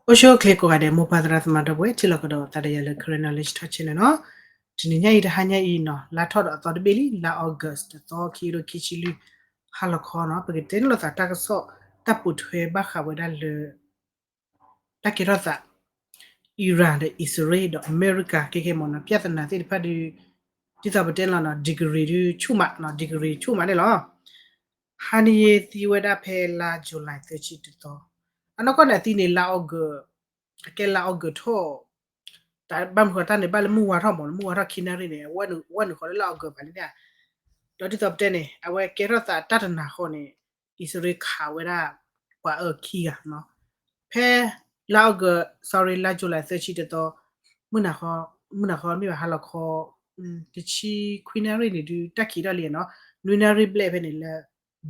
အိၣ်ဆူၣ်အိၣ်ချ့ကိးဂၤဒဲး မိၢ်ပၢ်သရၣ်သမါဒီပုၢ်ဝဲၢ် ထံၣ်လိာ်ကဒီးသးဒီးယၤလၢ Karen Knowledge Talk Channel နီၤ. တနံၤညါအံၤ တဟါညါအံၤနီၤ လါထီၣ်ဒီးအသီတဘ့ၣ်လံ လါ August တသီ ခံကထိခံဆံလွံၢ် ဟါလီၤခီနီၤ ပကတဲန့ၢ်လိာ်သးတၢ်ကစီၣ် တၢ်ပိာ်ထွဲဘၣ်ဃးဝဲဒၣ်လၢ တၢ်ကဲထီၣ်သး Iran ဒီးအံၣ်စရ့လးဒီးအမဲရကၤ ခဲခဲမ့ၢ်နီၤ ပြဿနာသ့ၣ်တဖၣ်ဒုး ဒ်သိးပတဲလီၤနီၤ degree ဒုးဆူၣ်မးနီၤ degree ဆူၣ်မးန့ၣ်လီၤ. ဟါနံၤယ့သံဝဲဒၣ်ဖဲလါ July သၢဆံတသီ အနီၢ်ကီၢ်န့ၣ်အသံန့ၣ် လါ August အကဲလါ August ထီၣ် တၢ်ဘၣ်မနုၤဃိတၢ်န့ၣ် ဘၣ်လၢမုၢ်ဝါထီၣ်မးနီၤ မုၢ်ဝါထီၣ်ခံနၣ်ရံၣ်န့ၣ် ဝဲနုာ်ဃီလၢလါ August ဘၣ်လံန့ၣ် ဒီးဒ်သိးပတဲန့ၣ် အဝဲကဲထီၣ်သးတၢ်တနၤဃီန့ၣ် အံၣ်စရ့လးခးဝဲဒၣ် ပှၤအၢခံဂၤနီၤ ဖဲလါ August sorry လါ July သၢဆံတသီ မုၢ်နၤဃီ မုၢ်နၤဃီမ့ၢ်ဘၣ်ဟါလီၤခီ တဆံခွံနၣ်ရံၣ်န့ၣ်ဒုး တၢ်ခံးထီၣ်လံနီၤ နွံနၣ်ရံၣ်ဘျဲၣ်ဖဲန့ၣ်လၢ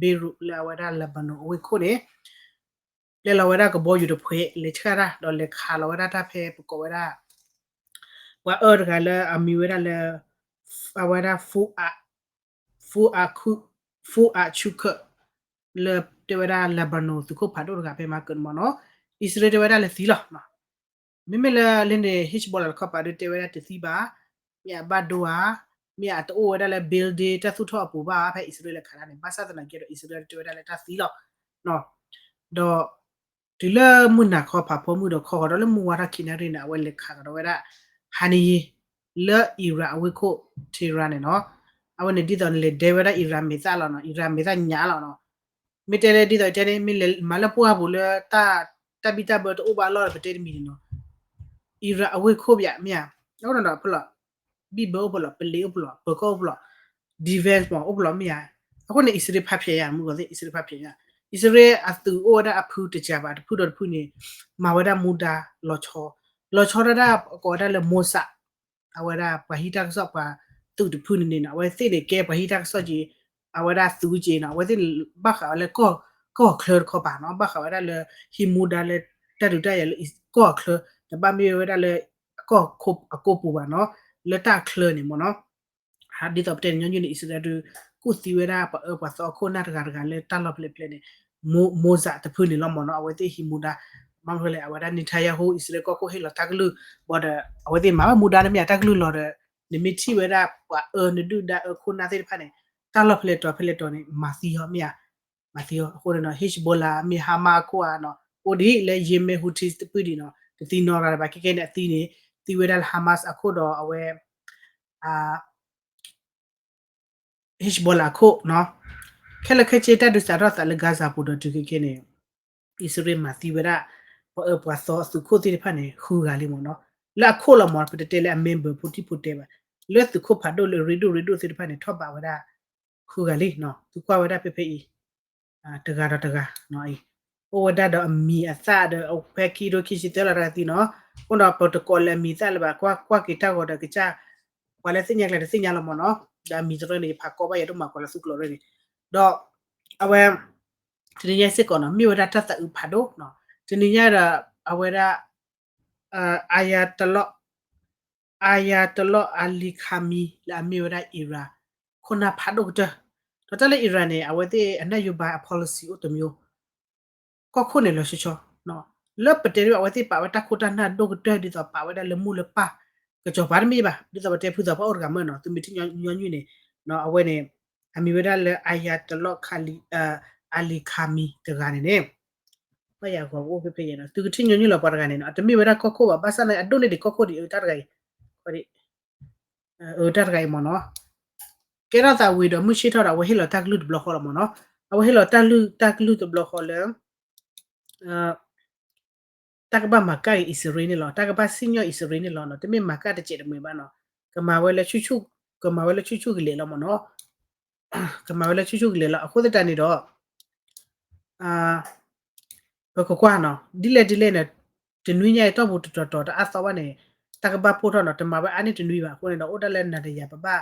Beirut လၢအဝဲဒၣ် Lebanon အဝ့ၢ်ခိၣ်န့ၣ် ပျဲလီၤဝဲဒၣ်ကဘီယူၤတဖှဲး လဲၤဆှၣ်တၢ် ဒီးလဲၤခးလီၤဝဲဒၣ်တၢ်ဖဲပကိးဝဲဒၣ် ပှၤအၢတဂၤလၢအမံၤဝဲဒၣ်လၢ အဝဲဒၣ် Fuad Fuad Fuad Shukr လၢတဲဝဲဒၣ် Lebanon သုးခိၣ်ဖးဒိၣ်တဂၤဖဲမၤကၢၣ်န့ၣ်မ့ၢ်နီၤ အံၣ်စရ့လးတဲဝဲဒၣ်လၢသံလီၤ မ့မ့ၢ်လၢလၢန့ၣ် Hezbollah တခီပၤဒုးတဲဝဲဒၣ်တသံဘၣ်, မ့ၢ်အဘၣ်ဒိဧါ, မ့ၢ်အတအိၣ်ဝဲဒၣ်လၢ building တၢ်သူၣ်ထီၣ်အပူၤဘၣ်ဧါ ဖဲအံၣ်စရ့လးလဲၤခးတၢ်န့ၣ်, ဘၣ်ဆၣ်သနာ်က့ဒီး အံၣ်စရ့လးတဲဝဲဒၣ်လၢတၢ်သံလီၤ. ဒီးတုၤလၢမုၢ်နၤခီဖးဖီမုၢ်ဒီးခီဃီၤဒီးလၢမုၢ်ဝါထီၣ်ခံနၣ်ရံၣ်န့ၣ် အဝဲလဲၤခးကဒီးဝဲဒၣ် ဟါနယ့ လၢ Iran အဝ့ၢ်ခိၣ် Tehran န့ၣ်နီၤ, အဝဲန့ၣ်ဒ်သိးနလဲၤဒဲဝဲဒၣ် Iran မဲာ်သၣ်လီၤနီၤ, Iran မဲာ်သၣ်ညါလီၤနီၤ. မ့ၢ်တဲလၢဒ်သိးတဲန့ၣ် မ့ၢ်လဲၤမၤလၢပှၢ်ပူၤလၢ တၢ်ဘံၣ်တၢ်ဘၢတအိၣ်ဘၣ်လီၢ်ဒီးပတဲတမံၤန့ၣ်နီၤ, Iran အဝ့ၢ်ခိၣ်ဘၣ်မ့ၢ်ဧါ, အဃိဒီးဖဲလီၤ ဘံၣ်ဘၢအိၣ်ဖဲလီၤ, ပလံၤအိၣ်ဖဲလီၤ, ပၢၤကီၢ်အိၣ်ဖဲလီၤ, defense မ့ၢ်အိၣ်ဖဲလီၤမ့ၢ်ဧါ. အဃိန့ၣ် အံၣ်စရ့လးဖးဖျဲးယါ, မုၢ်ဂီၤသ့ၣ် အံၣ်စရ့လးဖးဖျဲးယါ, အံၣ်စရ့လးအသုးအိၣ်ဝဲဒၣ်အဖုတစှၤဘၣ်, တဖုဒီးတဖုန့ၣ် မၤဝဲဒၣ်မူဒါလီၤဆီ, လီၤဆီဒၣ်ဒၣ်ကိးဝဲဒၣ်လၢ Mossad အဝဲဒၣ်ပှၤဟံးတၢ်ကစီၣ်ပှၤသုးတဖုန့ၣ်န့ၣ်နီၤ, အဝဲသ့ၣ်န့ၣ်ကဲပှၤဟံးတၢ်ကစီၣ်က့ၤ, အဝဲဒၣ်သုးက့ၤနီၤ, အဝဲသ့ၣ်န့ၣ် ဘၣ်ဃးဝဲလၢ ကီၢ်ချၢတခီပၤနီၤ, ဘၣ်ဃးဝဲဒၣ်လၢ ဟံးမူဒါလၢ တၢ်ဒုးတၢ်ယၤလၢကီၢ်ချၢ, တဘၣ်မ့ၢ်ဝဲဒၣ်လၢ ကီၢ်အကိပူၤဘၣ်နီၤ, လၢတၢ်ချၢန့ၣ်မ့ၢ်နီၤ. ဒ်သိးပတဲန့ၣ်ညီနုၢ်န့ၣ် အံၣ်စရ့လးဒုး ကူၣ်သံဝဲဒၣ်ပှၤအၢပှၤသီအခိၣ်နၢ်တဂၤတဂၤလၢတၢ်လီၢ်ဖဲလဲၣ်ဖဲလဲၣ်န့ၣ်, Mossad တဖုန့ၣ်လီၤမ့ၢ်နီၤ, အဝဲသ့ၣ်ဟံးမူဒါ, ဘၣ်မနုၤလဲၣ် အဝဲဒၣ် Netanyahu အံၣ်စရ့လးကီၢ်ခိၣ်ဟ့ၣ်လီၤတၢ်ကလုၢ်ဘၣ်ဒီး အဝဲသ့ၣ်မၤဘၣ်မူဒါန့ၣ်မ့ၢ်ဧါ, တၢ်ကလုၢ်လီၤဒီး နမ့ၢ်ထံၣ်ဝဲဒၣ်ပှၤအၢနဒုၣ်ဒါအၢခိၣ်နၢ်သ့ၣ်တဖၣ်န့ၣ် တၢ်လီၢ်ဖဲလဲၣ်တီၤဖဲလဲၣ်တီၤန့ၣ် မၤသံအီၤမ့ၢ်ဧါ, မၤသံအီၤ. အဃိန့ၣ်နီၤ Hezbollah မ့ၢ် Hamas အခိၣ်ဧါနီၤ, အိၣ်ဒ်အံၤလၢ Yemen Houthi တဖုဒံးနီၤ, တသံနီတဂၤလၢၤဘၣ်, ခဲကဲန့ၣ် အသံန့ၣ် သံဝဲဒၣ်လၢ Hamas အခိၣ်ဒီးအဝဲ Hezbollah အခိၣ်နီၤ. ခဲလၢာ်ခဲဆ့တၢ်ဒုးစးထီၣ်သးလၢ Gaza ပူၤဒီးတုၤခဲကဲန့ၣ် အံၣ်စရ့လးမၤသံဝဲဒၣ် ပှၤအၢပှၤသီသုးခိၣ်သ့ၣ်တဖၣ်န့ၣ် ဃုဂၤလံမ့ၢ်နီၤ, လၢအခိၣ်လီၤမ့ၢ် ပတတဲလၢအ member ဖိထံဖိတဲဘၣ်, လၢသုးခိၣ်ဖးဒိၣ်လၢအရ့ဒိၣ်ရ့ဒိၣ်သ့ၣ်တဖၣ်န့ၣ် ထီၣ်ဘးဝဲဒၣ် ဃုဂၤလံနီၤ, သုကွၢ်ဝဲဒၣ်ဖဲဖဲအံၤ တဂၤဒီးတဂၤနီၤ, အိၣ်ဝဲဒၣ်ဒီးအမံၤအသၣ်ဒီး ဖဲခံကထိခံဆံသၢလီၤတၢ်သံနီၤ, အဃိဒီးပတကိးလၢအမံၤအသၣ်လၢၤဘၣ်, ကွၢ်က့ၤတၢ်ဂီၤဒီးကစၢ် ပှၤလၢသ့ၣ်ညါကျဲတသ့ၣ်ညါလီၤမ့ၢ်နီၤ, ဒီးအမံၤတရၢန့ၣ် ယဖးကီဘၣ်ယဲဒိၣ်မး ကွၢ်လၢသုကျိၤရၢန့ၣ်, ဒီး အဝဲ တနံၤညါစ့ၢ်ကီးနီၤ မ့ၢ်ဝဲဒၣ်တၢ်သးအုးဖးဒိၣ်နီၤ, တနံၤညါဒီး အဝဲဒၣ် Ayatollah Ayatollah Ali Khamenei လၢအမ့ၢ်ဝဲဒၣ် Iran ခိၣ်နၢ်ဖးဒိၣ်ကတၢၢ်, ဒီးတၢ်လၢ Iran န့ၣ် အဝဲသ့ၣ်အ နၢ်ယိၤဘါ အ policy အိၣ်တမျိုး ကီၢ်ခိၣ်န့ၣ်လီၤဆီဆီ, လၢပတဲဒ်အဝဲသ့ၣ်ပာ်ဝဲတၢ်ခိၣ်တၢ်နၢ်ဒိၣ်ကတၢၢ် ဒ်သိးပာ်ဝဲဒၣ်လၢမိၢ်လၢပၢ် ကစီၤပၤတမ့ၢ်ဘၣ်, ဒ်သိးပတဲဖုသးပှၢ်အိၣ်တဂၤမ့ၢ်နီၤ, သုမ့ၢ်ထံၣ်ညီနုၢ်န့ၣ်, အဝဲန့ၣ် အမံၤဝဲဒၣ်လၢ Ayatollah Ali Khamenei တဂၤန့ၣ်န့ၣ် ဘၣ်ယၤဂီၤအိၣ်ဖဲဖဲယဲနီၤ, သုကထံၣ်ညီနုၢ်လီၤပှၤတဂၤန့ၣ်နီၤ, အတမ့ၢ်ဝဲဒၣ်ကီၢ်ခိၣ်ဘၣ်, ဘၣ်ဆၣ်န့ၣ် အဒိၣ်န့ၢ်ဒံးကီၢ်ခိၣ်ဒံး အတၢ်တဂၤအံၤ တၢ်တဂၤအံၤမ့ၢ်နီၤ, ကဲထီၣ်သးဝံၤဒီးမုၢ်ဆ့ၣ်ထီၣ်ဒီး အဝဲဟ့ၣ်လီၤတၢ်ကလုၢ်တဘျီဃီလီၤမ့ၢ်နီၤ, အဝဲဟ့ၣ်လီၤတၢ်ကလုၢ်တဘျီဃီလၢ တၢ်ကဘၣ်မၤကၣ်က့ၤအံၣ်စရ့လးန့ၣ်လီၤ, တၢ်ကဘၣ်စံၣ်ညီၣ်အံၣ်စရ့လးန့ၣ်လီၤနီၤ, တမ့ၢ်မၤကၣ်တစဲးတမှဲၤဘၣ်နီၤ, ကမၤဝဲလၢဆူၣ်ဆူၣ်, ကမၤဝဲလၢဆူၣ်ဆူၣ်ကလဲာ်လီၤမ့ၢ်နီၤ, ကမၤဝဲလၢဆူၣ်ဆူၣ်ကလဲာ်လီၤ, အဃိသတးန့ၣ်ဒီး ပကကွၢ်နီၤ, ဒ်လဲၣ်ဒ်လဲၣ်န့ၣ် တနွံညါအံၤတီၢ်ပူၤတတီၤတီၤတအါသီဘၣ်န့ၣ် တၢ်ကဘၣ်ပိၢ်ထီၣ်နီၤ, တမၤဝဲအါန့ၢ်တနွံဘၣ်, အဃိန့ၣ်ဒီး အိၣ်ဒၣ်လၢနၤဒီးယၤ ပဘၣ်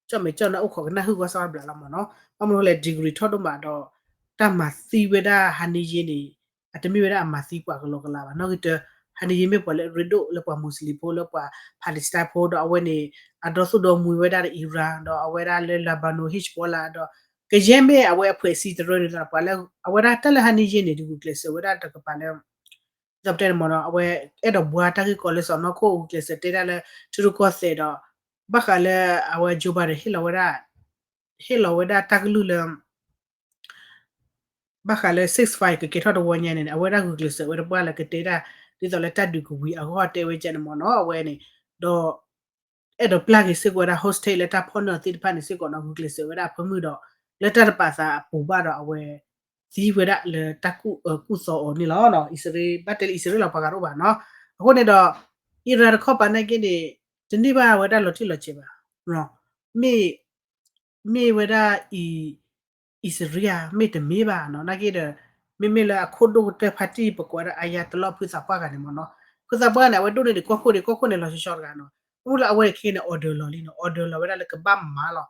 ကၠီၣ်မဲာ်ကၠီၣ်နၢ်အိၣ်ခိးကနၣ်ဟုၣ်ဂီၤစၢ်ဘျးလီၤမ့ၢ်နီၤ, ဘၣ်မနုၤလဲၣ် degree ထီၣ်ဒိၣ်မးဒီး တၢ်မၤသံဝဲဒၣ်ဟါန့ၣ်ယ့န့ၣ် အတမ့ၢ်ဝဲဒၣ်အမၤသံပှၤကလီကလီဘၣ်, နီၣ်ဂံၢ်တၢ ဟါန့ၣ်ယ့မ့ၢ်ပှၤလၢအရ့ဒိၣ်လၢပှၤမူးစလ့ၣ်ဖိ လၢပှၤ Palestine ဖိဒီးအဝဲန့ၣ် အဒီသူၣ်ဒီမှံၤဝဲဒၣ်ဒီး Iran ဒီးအဝဲဒၣ်လၢ Lebanon Hezbollah ဒီး ကယဲၢ်မ့ၢ်အဝဲအဖွဲ့အစည်းတရၢန့ၣ် ပှၤလၢ အဝဲဒၣ်တၢ်လၢဟါန့ၣ်ယ့န့ၣ် တဂုာ်ကျဲးစၢးဝဲဒၣ်တကပၤလၢ ဒ်သိးပတဲန့ၣ်မ့ၢ်နီၤ အဝဲအဲၣ်ဒိးဘှါတၢ်ဂ့ၢ်ကီလၢစီၤနီၢ်ခိၣ် ဂုာ်ကျဲးစၢးတဲဒၣ်လၢ ထံရူၢ်ကီၢ်သဲးဒီး ဘၣ်ဃးလၢအဝဲ Joe Biden ဟ့ၣ်လီၤဝဲဒၣ် ဟ့ၣ်လီၤဝဲဒၣ်တၢ်ကလုၢ်လၢ ဘၣ်ဃးလၢ ceasefire ကကဲထီၣ်တဝီညါန့ၣ် အဝဲဒၣ်ဂုာ်ကျဲးစၢးဝဲတပှၢ်လၢကတဲဒၣ် ဒ်သိးလၢတၢ်ဒုးကဝံၤအဂီၢ်တဲဝဲကဲန့ၣ်မ့ၢ်နီၤ အဝဲန့ၣ် ဒီး အဲၣ်ဒိးပျၢ်က့ၤစ့ၢ်ကီးဝဲဒၣ် hostage လၢတၢ်ဖီၣ်န့ၢ်အီၤသ့ၣ်တဖၣ်န့ၣ်စ့ၢ်ကီးနီၤ ဂုာ်ကျဲးစၢးဝဲဒၣ်အဖၢမုၢ်ဒီး လၢတၢ်တပာ်သးအပူၤဘၣ်ဒီးအဝဲ သံဝဲဒၣ်လၢတၢ်ကူၣ်အၢကူၣ်သီအီၤန့ၣ်လီၤ. အံၣ်စရ့လး ဘၣ်တဲလၢအံၣ်စရ့လးလီၤ ပှၤဂၤတအိၣ်ဘၣ်နီၤ. အဃိန့ၣ်ဒီး Iran တခီပၤနာ်က့န့ၣ် တန့ၢ်ဘၣ်ဝဲဒၣ်လီၤတံၢ်လီၤဆဲးဘၣ် မ့ၢ် မ့ၢ်ဝဲဒၣ် အံၣ်စရ့လး မ့ၢ်တမ့ၢ်ဘၣ်နီၤ နာ်က့ဒီး မ့မ့ၢ်လၢအခိၣ်ဒိၣ်ကတၢၢ်ဖါတံၢ် ပကွၢ်ဒၣ် Ayatollah ဖုသးပှၢ်ဂၤန့ၣ်မ့ၢ်နီၤ ဖုသးပှၢ်န့ၣ် အဝဲဒိၣ်န့ၢ်ဒံးကီၢ်ခိၣ်န့ၣ် ကီၢ်ခိၣ်န့ၣ်လီၤဆီဆီတဂၤနီၤ အမ့ၢ်လၢအဝဲန့ၣ်ခဲန့ၣ် order လီၤလံနီၤ order လီၤဝဲဒၣ်လၢကဘၣ်မၤလီၤ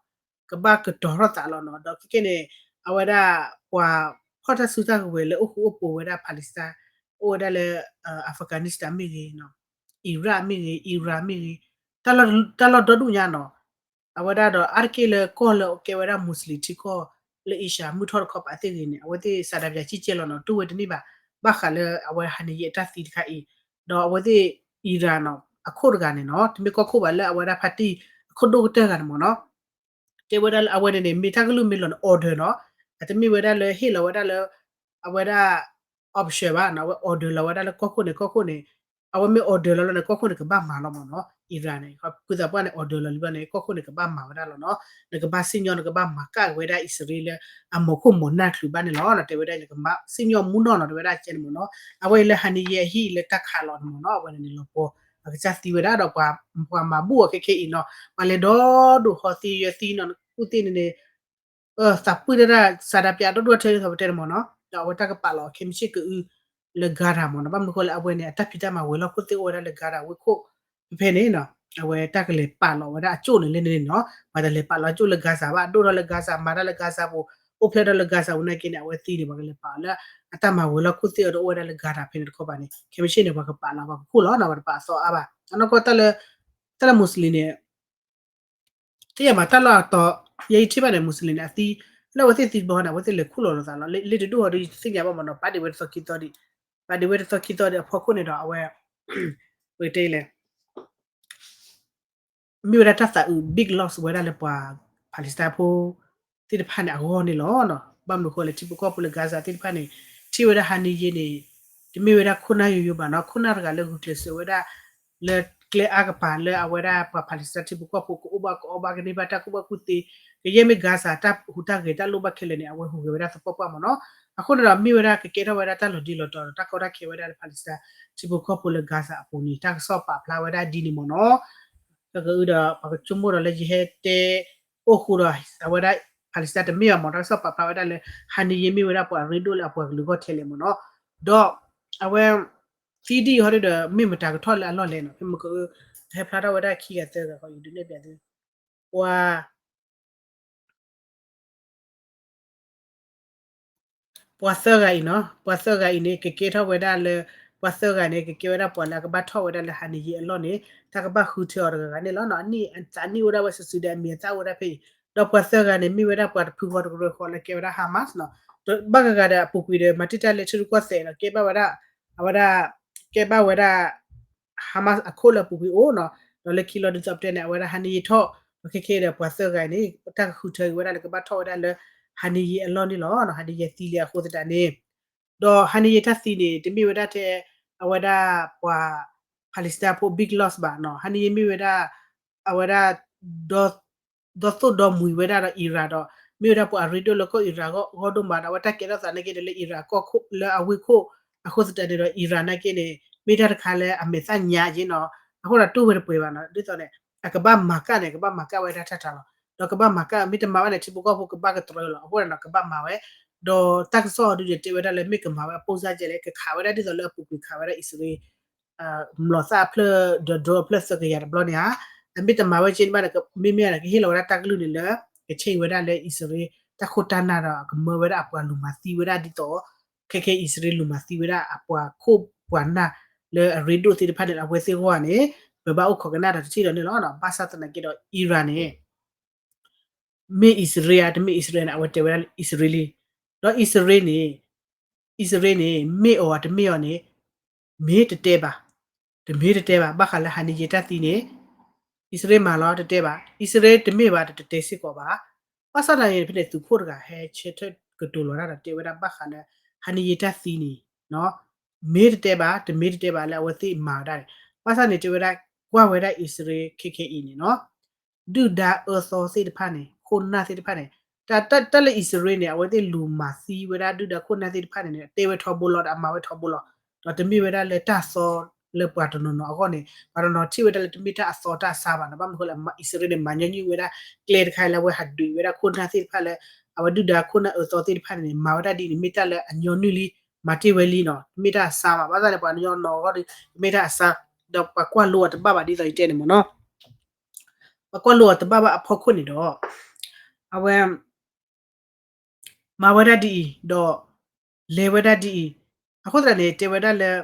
ကဘၣ်ကတီၤထီၣ်သးလီၤနီၤ ဒီးခဲခဲန့ၣ် အဝဲဒၣ် ပှၤဖီၣ်တၢ်စုတၢ်ကဝဲၤလၢအိၣ်ဃူအိၣ်ဖိးဝဲဒၣ် Palestine အိၣ်ဝဲဒၣ်လၢ Afghanistan မ့ၢ်ဂ့ၤ Iraq မ့ၢ်ဂ့ၤ Iran မ့ၢ်ဂ့ၤ တၢ်လီၢ်ဒီဒူၣ်ညါနီၤ အဝဲဒၣ်ဒီးအါတက့ၢ်လၢကီၢ်လၢကဲဝဲဒၣ် Muslim ထံကီၢ် လၢ Asia မုၢ်ထီၣ်တခီပၤသ့ၣ်ဂ့ၤန့ၣ် အဝဲသ့ၣ် ဆန္ဒပြ ကံၣ်ကဲလီၤနီၤ တူၢ်ဝဲတန့ၢ်ဘၣ် ဘၣ်ဃးလၢအဝဲ Haniyeh အတၢ်သံတခါအံၤ ဒီးအဝဲသ့ၣ် Iran နီၤ အခိၣ်တဂၤန့ၣ်နီၤ တမ့ၢ်ကီၢ်ခိၣ်ဘၣ်လၢအဝဲဒၣ်ဖါတံၢ် အခိၣ်ဒိၣ်ကတၢၢ်တဂၤန့ၣ်မ့ၢ်နီၤ တဲဝဲဒၣ်လၢအဝဲန့ၣ်န့ၣ် မ့ၢ်တၢ်ကလုၢ်မ့ၢ်လီၤန့ၣ် order နီၤ အတမ့ၢ်ဝဲဒၣ်လၢဟ့ၣ်လီၤဝဲဒၣ်လၢ အဝဲဒၣ် option ဘၣ်နီၤ အဝဲ order လီၤဝဲဒၣ်လၢကီၢ်ခိၣ်န့ၣ် ကီၢ်ခိၣ်န့ၣ် အဝဲမ့ၢ် order လီၤလီၤန့ၣ် ကီၢ်ခိၣ်န့ၣ်ကဘၣ်မၤလီၤမ့ၢ်နီၤ Iran န့ၣ် ဖုသးပှၢ်န့ၣ် order လီၤလံဘျီန့ၣ် ကီၢ်ခိၣ်န့ၣ်ကဘၣ်မၤဝဲဒၣ်လီၤနီၤ နကဘၣ်စံၣ်ညီၣ် နကဘၣ်မၤကၣ်က့ၤဝဲဒၣ်အံၣ်စရ့လးလၢ အမိၤခိၣ်မိၤနၢ်ချုးဘၣ်န့ၣ်လီၤ တဲဝဲဒၣ် နကဘၣ်စံၣ်ညီၣ်မူနီၢ်နီၤ တဲဝဲဒၣ်ကဲန့ၣ်မ့ၢ်နီၤ အဝဲအံၤလၢ Haniyeh အဟံၣ်လၢတၢ်ခးလီၤန့ၣ်မ့ၢ်နီၤ အဝဲန့ၣ်န့ၣ်လီၤပှီၤ အကစၢ်သံဝဲဒၣ်ဒီး ပှၤမၤဘူၣ်အီၤခဲခဲအံၤနီၤ ပှၤလဲၤဒီဒိၣ်ဟီသံယၢသံနီၤ ကူၣ်သ့ၣ်န့ၣ်န့ၣ် သးပှၢ်တၢ် ဆန္ဒပြ ဒိၣ်ဒိၣ်ထဲဒ်သိးပတဲန့ၣ်မ့ၢ်နီၤ ဒီးအဝဲတၢ်ကပာ်လီၤခဲမုၢ်ဆ့ၣ်ကအု လၢ Gaza မ့ၢ်နီၤ ဘၣ်မနုၤဃိလၢအဝဲန့ၣ် အတၢ်ဖံးတၢ်မၤဝဲၤလီၢ်ခိၣ်သ့ၣ်အိၣ်ဝဲဒၣ်လၢ Gaza ဝ့ၢ်ခိၣ် ဖဲဖဲန့ၣ်နီၤ အဝဲတၢ်ကလဲၤပာ်လီၤဝဲဒၣ်အကၠိၣ်န့ၣ်လၢန့ၣ်နီၤ ပှၤတလဲၤပာ်လီၤအကၠိၣ်လၢ Gaza ဘၣ် ဒိၣ်ထီၣ်လၢ Gaza မၤတၢ်လၢ Gaza ပူၤ အိၣ်ဖျဲၣ်ထီၣ်လၢ Gaza ပူၤနာ်က့န့ၣ် အဝဲသံန့ၣ် ပှၤကလဲၤပာ်လီၤလၢ အတၢ်မၤဝဲၤလီၢ်ခိၣ်သ့ၣ်အဒိၣ်အိၣ်ဝဲဒၣ်လၢ Gaza ဖဲန့ၣ်တခီပၤန့ၣ် ခဲမုၢ်ဆ့ၣ်န့ၣ် ပှၤကပာ်လီၤ ပှၤကခိၣ်လီၤနီၤ ပှၤတပာ်အသီအါဘၣ် အနီၢ်ကီၢ်တၢ်လၢ တၢ်လၢ Muslim န့ၣ် သ့ၣ်ညါဘၣ်တၢ်လီၢ်အတီၤ ယဲယထံၣ်ဘၣ်န့ၣ် Muslim န့ၣ် အသံ လၢအဝဲသ့ၣ်သံတဘျီဃီန့ၣ် အဝဲသ့ၣ်လဲၤခူၣ်လီၤလိာ်သးလီၤ လၢတဒူၣ်ဃီဒီး ယတသ့ၣ်ညါဘၣ်မ့ၢ်နီၤ ပာ်ဒံးဝဲတသီခံသီဒံး ပာ်ဒံးဝဲတသီခံသီဒံးအဖီခိၣ်န့ၣ်ဒီး အဝဲ ပကတဲလဲၣ် မ့ၢ်ဝဲဒၣ်တၢ်သးအုး big loss ဝဲဒၣ်လၢပှၤ Palestine ဖိ သ့ၣ်တဖၣ်န့ၣ်အဂီၢ်န့ၣ်လီၤ. ဘၣ်မနုၤဃိလဲၣ် ထံဖိကီၢ်ဖိလၢ Gaza သ့ၣ်တဖၣ်န့ၣ် ထံၣ်ဝဲဒၣ် Haniyeh န့ၣ် တမ့ၢ်ဝဲဒၣ်ခိၣ်နၢ်ယိယိဘၣ်နီၤ ခိၣ်နၢ်တဂၤလၢဂုာ်ကျဲးစၢးဝဲဒၣ် လၢကျဲအါကပၤလၢအဝဲဒၣ်ပှၤ Palestine ထံဖိကီၢ်ဖိ ကအိၣ်ဘၣ်ကအီဘၣ် ကန့ၢ်ဘၣ်တၢ်ကူၣ်ဘၣ်ကူၣ်သ့ ကယဲၢ်မ့ၢ် Gaza တၢ်ဟူးတၢ်ဂဲၤတၢ်လိၣ်ဘၣ်ခဲလၢာ်န့ၣ် အဝဲဟူးဂဲၤဝဲဒၣ်သပှၢ်ပှၢ်မ့ၢ်နီၤ. အဃိန့ၣ်ဒီး မ့ၢ်ဝဲဒၣ်ကကဲထီၣ်ဝဲဒၣ်တၢ်လီၤဒ့လီၤတီၤဒီး တၢ်ကီတၢ်ခဲဝဲဒၣ်လၢ Palestine ထံဖိကီၢ်ဖိလၢ Gaza အပူၤန့ၣ် တၢ်ကစီၣ်ပာ်ဖျါဝဲဒၣ်ဒ်န့ၣ်မ့ၢ်နီၤ. ကကအုဒီး ပှၤကဆိကမိၣ်ဒီးလၢယဟဲတဲအိၣ်ဃူဒီး အဝဲဒၣ် Palestine တမ့ၢ်ဘၣ်မ့ၢ် တၢ်ကစီၣ်ပာ်ဖျါဝဲဒၣ်လၢ Haniyeh မ့ၢ်ဝဲဒၣ်ပှၤရ့ဒိၣ်လၢအပှၤကလုာ်ဂီၢ်ထဲလဲၣ်မ့ၢ်နီၤ. ဒီးအဝဲ သံဒ်အံၤဟီဒ်ဒီး မ့ၢ်မတၤကထီၣ်လၢအလီၢ်လဲၣ်နီၤ. ဖဲမက ဟဲဖျါထီၣ်ဝဲဒၣ်ခံဂၤသၢဂၤ ယဒုးနဲၣ်ပျးသု ပှၤ ပှၤသၢဂၤအံၤနီၤ, ပှၤသၢဂၤအံၤန့ၣ် ကကဲထီၣ်ဝဲဒၣ်လၢ ပှၤသၢဂၤန့ၣ် ကကဲဝဲဒၣ်ပှၤလၢအကဘၣ်ထီၣ်ဝဲဒၣ်လၢ Haniyeh အလီၢ်န့ၣ် တၢ်ကဘၣ်ဃုထၢအီၤတဂၤဂၤန့ၣ်လီၤ. အနံၣ်အသးနံၣ်အိၣ်ဒၣ်ဝဲစုာ်စုာ်ဒီး အမံၤအသၣ်အိၣ်ဝဲဒၣ်ဖဲအံၤ, ဒီးပှၤသၢဂၤန့ၣ် မ့ၢ်ဝဲဒၣ်ပှၤတဖုဃီတကရၢဃီလၢကဲဝဲဒၣ် Hamas နီၤ. ဒီးဘၣ်ဂၤဂၤဒီးအပူၤကွံာ်ဒီး မၤတံာ်တာ်လၢထံရူၢ်ကီၢ်သဲးဒီး ကဲဘၣ်ဝဲဒၣ် အဝဲဒၣ် ကဲဘၣ်ဝဲဒၣ် Hamas အခိၣ်လၢအပူၤကွံာ်အိၣ်နီၤ. ဒီးလၢခံလီၤဒ်သိးပတဲန့ၣ် အဝဲဒၣ် Haniyeh ထီၣ် ဒီးခဲခဲဒီးပှၤသၢဂၤအံၤန့ၣ် တၢ်ကဃုထၢက့ၤဝဲဒၣ်လၢကဘၣ်ထီၣ်ဝဲဒၣ်လၢ Haniyeh အလီၢ်န့ၣ်လီၤ. Haniyeh သံလံအဃိသတးန့ၣ် ဒီး Haniyeh တၢ်သံန့ၣ် တမ့ၢ်ဝဲဒၣ်ထဲ အဝဲဒၣ်ပှၤ Palestine ဖိ big loss ဘၣ်နီၤ. Haniyeh မ့ၢ်ဝဲဒၣ် အဝဲဒၣ် ဒီသိၣ်ဒီမှံၤဝဲဒၣ်ဒီး Iran ဒီး မ့ၢ်ဝဲဒၣ်ပှၤအရ့ဒိၣ်လၢကီၢ် Iran ဂီၢ်ဒိၣ်မးဒီး အဝဲတၢ်ကဲထီၣ်သးနာ်က့ဒီးလၢ Iran ကီၢ်ခိၣ်လၢအဝ့ၢ်ခိၣ် အဃိသတးန့ၣ်ဒီး Iran နာ်က့န့ၣ် မ့ၢ်တၢ်တခါလၢအမဲာ်သၣ်ညါက့နီၤ. အဃိဒီးတူၢ်ဝဲတပှဲၤဘၣ်နီၤ. ဒ်သိးန့ၣ် အကဘၣ်မၤကၣ်န့ၣ် ကဘၣ်မၤကၣ်ဝဲဒၣ်တၢ်တၢ်လီၤ. ဒီးကဘၣ်မၤကၣ် မ့ၢ်တမၤဘၣ်န့ၣ် ထံဖိကီၢ်ဖိကဘၣ်ကတြၢလီၤ. အဃိန့ၣ်ဒီး ကဘၣ်မၤဝဲ ဒီးတၢ်ကစီၣ်အီၤဒုးန့ၣ် တဲဝဲဒၣ်လၢမ့ၢ်ကမၤဝဲအပိၢ်စၢ်ကဲလဲၣ် ကခးဝဲဒၣ်ဒ်သိးလၢအပူၤကွံာ်ခးဝဲဒၣ်အံၣ်စရ့လး မျိာ်သၣ်အဖျၢၣ်ဒီး drone အဖျၢၣ်သၢကယၤတဘျီန့ၣ်ဧါ. အမ့ၢ်တမၤဝဲက့န့ၣ်ဘၣ်န့ၣ် မ့မ့ၢ်န့ၣ် ကဟ့ၣ်လီၤဝဲဒၣ်တၢ်ကလုၢ်န့ၣ်လၢ ကchangeဝဲဒၣ်လၢအံၣ်စရ့လး တၢ်ခိၣ်တၢ်နၢ်ဒီး ကမၢဝဲဒၣ်အပှၤလူၤမၤသံဝဲဒၣ်ဒ်သိး ခဲခဲအံၣ်စရ့လးလူၤမၤသံဝဲဒၣ်အပှၤခိၣ်ပှၤနၢ်လၢအရ့ဒိၣ်သ့ၣ်တဖၣ်န့ၣ် အဝဲသ့ၣ်အဂီၢ်န့ၣ် ပဘၣ်အိၣ်ခိးကနၣ်ဒီးတထံၣ်ဒီးန့ၣ်လီၤ. ဘၣ်ဆၣ်သနာ်က့ဒီး Iran န့ၣ် မ့ၢ်အံၣ်စရ့လးဧါ တမ့ၢ်အံၣ်စရ့လးန့ၣ် အဝဲတဲဝဲဒၣ်လၢအံၣ်စရ့လးလံ. ဒီးအံၣ်စရ့လးန့ၣ် အံၣ်စရ့လးန့ၣ် မ့ၢ်အီၤတမ့ၢ်အီၤန့ၣ် မ့ၢ်တတဲဘၣ်, တမ့ၢ်တတဲဘၣ် ဘၣ်ဃးလၢဟါနံၤယဲတၢ်သံန့ၣ် အံၣ်စရ့လးမၤလီၤ တတဲဘၣ်, အံၣ်စရ့လးတမ့ၢ်ဘၣ် တတဲစ့ၢ်ကီးဘၣ်. ဘၣ်ဆၣ်သနာ်က့ ဖဲန့ၣ် သုးခိၣ်တဂၤဟဲဆၢထၢၣ်ကတိၤလီၤတၢ်ဒီး တဲဝဲဒၣ်ဘၣ်ဃးလၢ ဟါနံၤယဲတၢ်သံန့ၣ် မ့ၢ်တတဲဘၣ် တမ့ၢ်တတဲဘၣ်လၢအဝဲသ့ၣ်မၤဝဲဒၣ်န့ၣ်, ဘၣ်ဆၣ်န့ၣ် တဲဝဲဒၣ် ကွၢ်ဝဲဒၣ်အံၣ်စရ့လးခဲခဲအံၤန့ၣ်နီၤ ဒုၣ်ဒါအၢသီသ့ၣ်တဖၣ်န့ၣ် ခိၣ်နၢ်သ့ၣ်တဖၣ်န့ၣ် တၢ်လၢအံၣ်စရ့လးန့ၣ် အဝဲသ့ၣ်လူၤမၤသံဝဲဒၣ်ဒုၣ်ဒါခိၣ်နၢ်သ့ၣ်တဖၣ်န့ၣ်န့ၣ် တဲဝဲထီဘိလီၤ ဒီးအမၤဝဲထီဘိလီၤ. ဒီးတမ့ၢ်ဝဲဒၣ်လၢတၢ်သီလၢပှၤတနီၤနီၤအဂီၢ်န့ၣ် ပှၤတနီၤထံၣ်ဝဲဒၣ်လၢတမ့ၢ်တၢ်အသီတၢ်အဆါဘၣ်နီၤ. ဘၣ်မနုၤဃိလဲၣ် အံၣ်စရ့လးန့ၣ် မၤညီနုၢ်ဝဲဒၣ်ကျဲတခါလၢအဝဲဟးဒုးဝဲဒၣ်ခိၣ်နၢ်သ့ၣ်တဖၣ်လၢ အဝဲဒုၣ်ဒါခိၣ်နၢ်အၢသီသ့ၣ်တဖၣ်န့ၣ်န့ၣ် မၤဝဲဒၣ်ဒ်န့ၣ် မ့ၢ်တၢ်လၢအညီနုၢ်လံ မၤတ့ၢ်ဝဲလံနီၤ. တမ့ၢ်တၢ်အဆါဘၣ် ဘၣ်ဆၣ်န့ၣ် ပှၤတနီၤနီၤအဂီၢ်ဒီး တမ့ၢ်တၢ်အဆါ ဒီးပှၤကွၢ်လိအီၤတဘၣ်ဘၣ်ဒ်သိးယတဲန့ၣ်မ့ၢ်နီၤ ပှၤကွၢ်လိအီၤတဘၣ်ဘၣ်အဖီခိၣ်န့ၣ်ဒီး အဝဲ မၤဝဲဒၣ်ဒ်အံၤ ဒီး လဲၤဝဲဒၣ်ဒ်အံၤ အဃိသတးန့ၣ် တဲဝဲဒၣ်လၢ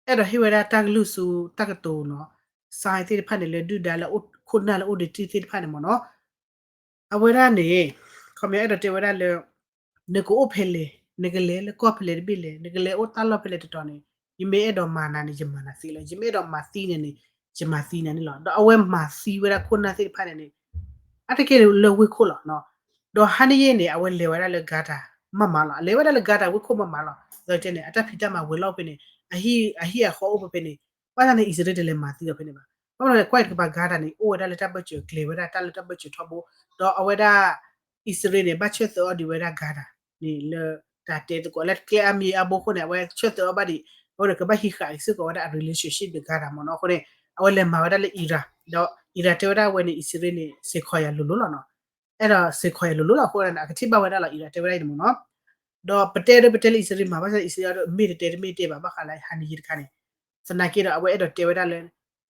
အဲၣ်ဒိးဟ့ၣ်ဝဲဒၣ်တၢ်ကလုၢ်ဆူတၢ်ကတိၤနီၤ စါသ့ၣ်တဖၣ်န့ၣ် လၢဒုၣ်ဒါလၢခိၣ်နၢ်လၢအိၣ်ဒံးတံၢ်သ့ၣ်တဖၣ်န့ၣ်မ့ၢ်နီၤ အဝဲဒၣ်န့ၣ် ခီပညီအဲၣ်ဒိးတဲဝဲဒၣ်လၢ နကအိၣ်ဖဲလဲၣ် နကလဲၤလၢကီၢ်ဖဲလဲၣ်တဘ့ၣ်လဲၣ် နကလဲၤအိၣ်တၢ်လီၢ်ဖဲလဲၣ်တတီၤန့ၣ် ယမ့ၢ်အဲၣ်ဒိးမၤနၤန့ၣ် ယမၤနၤသ့လီၤ. ယမ့ၢ်အဲၣ်ဒိးမၤသံနၤန့ၣ် ယမၤသံနၤန့ၣ်လီၤ. ဒီးအဝဲမၤသံဝဲဒၣ်ခိၣ်နၢ်သ့ၣ်တဖၣ်န့ၣ်န့ၣ် အါတက့ၢ်လၢဝ့ၢ်ခိၣ်လီၤ. ဒီးဟါနံၤယဲန့ၣ် အဝဲလဲၤဝဲဒၣ်လၢ Gaza မးမးလီၤ. လဲၤဝဲဒၣ်လၢ Gaza ဝ့ၢ်ခိၣ်မးမးလီၤ. ဒီးတဲန့ၣ် အတၢ်ဖံးတၢ်မၤဝဲၤလီၢ်ဖဲန့ၣ် အဟံၣ်အဃီအိၣ်ဖဲဖဲန့ၣ် ဘၣ်ဆၣ်န့ၣ် အံၣ်စရ့လးတလဲၤမၤသံဒီးဖဲန့ၣ်ဘၣ်. ဘၣ်မနုၤလဲၣ် ကွၢ်တကပၤ Gaza န့ၣ် အိၣ်ဝဲဒၣ်လၢတၢ်ဘၢၣ်စၢၤ ကျဲၤဝဲဒၣ်တၢ်လၢတၢ်ဘၢၣ်စၢၤထီဘိ ဒီးအဝဲဒၣ် အံၣ်စရ့လးန့ၣ် ဘၣ်ဆၢသၢအီၤဒံးဝဲဒၣ် Gaza န့ၣ်လၢ တၢ်တဲသကိးလၢကျဲအါမံၤအါဘိအဃိန့ၣ် အဝဲဆၢသၢအီၤဘၣ်ဒံး အဃိန့ၣ် ကဘၣ်ဟံးဃာ်စ့ၢ်ကီးဝဲဒၣ်အ relationship ဒီး Gaza မ့ၢ်နီၤ. အဃိန့ၣ် အဝဲလဲၤမၤဝဲဒၣ်လၢ Iran ဒီး Iran တဲဝဲဒၣ်ဝဲန့ၣ် အံၣ်စရ့လးန့ၣ် စ့ၢ်ခီယၤလိၤလိၤလီၤနီၤ. အဲၣ်ဒိးစ့ၢ်ခီယၤလိၤလိၤလီၤ အဃိန့ၣ် အကထံၣ်ဘၣ်ဝဲဒၣ်လီၤ Iran တဲဝဲဒၣ်အံၤန့ၣ်မ့ၢ်နီၤ. ဒီးပတဲဒီးပတဲလၢအံၣ်စရ့လးမၤ ဘၣ်ဆၣ်အံၣ်စရ့လးဒီး မ့ၢ်တတဲတမ့ၢ်တဲဘၣ် ဘၣ်ဃးလၢဟါနံၤယဲတခါန့ၣ် သနာ်က့ဒီး အဝဲအဲၣ်ဒိးတဲဝဲဒၣ်လၢ